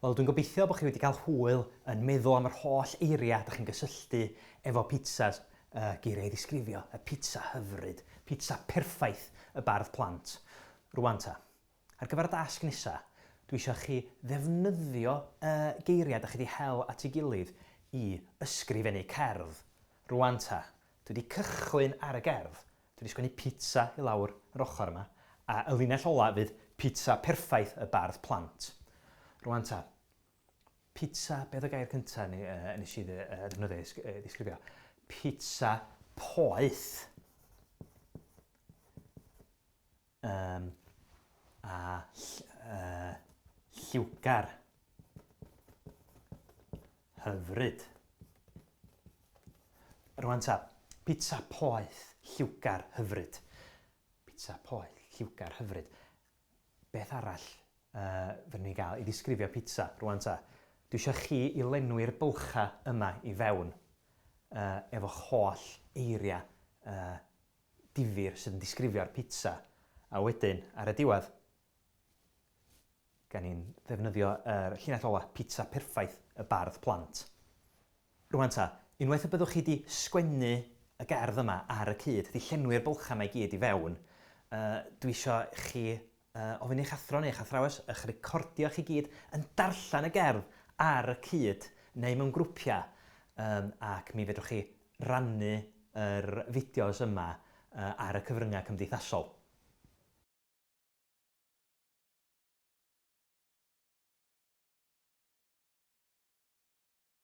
Wel, dwi'n gobeithio bod chi wedi cael hwyl yn meddwl am yr holl eiriau dach chi'n gysylltu efo pizzas, y geiriau i ddisgrifio y pizza hyfryd, pizza perffaith y bardd plant. Rwan ta, ar gyfer y dasg nesa, dwi eisiau chi ddefnyddio y geiriau dach chi wedi hel at ei gilydd i ysgrifennu cerdd. Rwan ta, dwi wedi cychwyn ar y gerdd, Dwi 'di sgwennu pizza i lawr yr ochr yma, a y linell ola fydd pizza perffaith y bardd plant. Rwan ta, pizza, be oedd y gair cynta ni, uh, nes i ddefnyddio i ddisgrifio? Pizza poeth. Um, a uh, lliwgar. Hyfryd. Rwan ta, pitsa poeth, lliwgar, hyfryd. Pitsa poeth, lliwgar, hyfryd. Beth arall uh, fydden ni gael i ddisgrifio pitsa rwan ta? Dwi eisiau chi i lenwi'r bylchau yma i fewn uh, efo'ch holl eiriau uh, difyr sydd yn disgrifio'r pitsa. A wedyn, ar y diwedd, Gan ni'n ddefnyddio yr llinell ola, pizza perffaith y bardd plant. Rwan ta, unwaith y byddwch chi 'di sgwennu y gerdd yma ar y cyd, 'di llenwi'r bylchau 'ma i gyd i fewn, yy dwi isio chi yy ofyn i'ch athro neu eich athrawes ych recordio chi gyd yn darllen y gerdd ar y cyd neu mewn grwpiau yym ac mi fedrwch chi rannu yr fideos yma yy ar y cyfryngau cymdeithasol.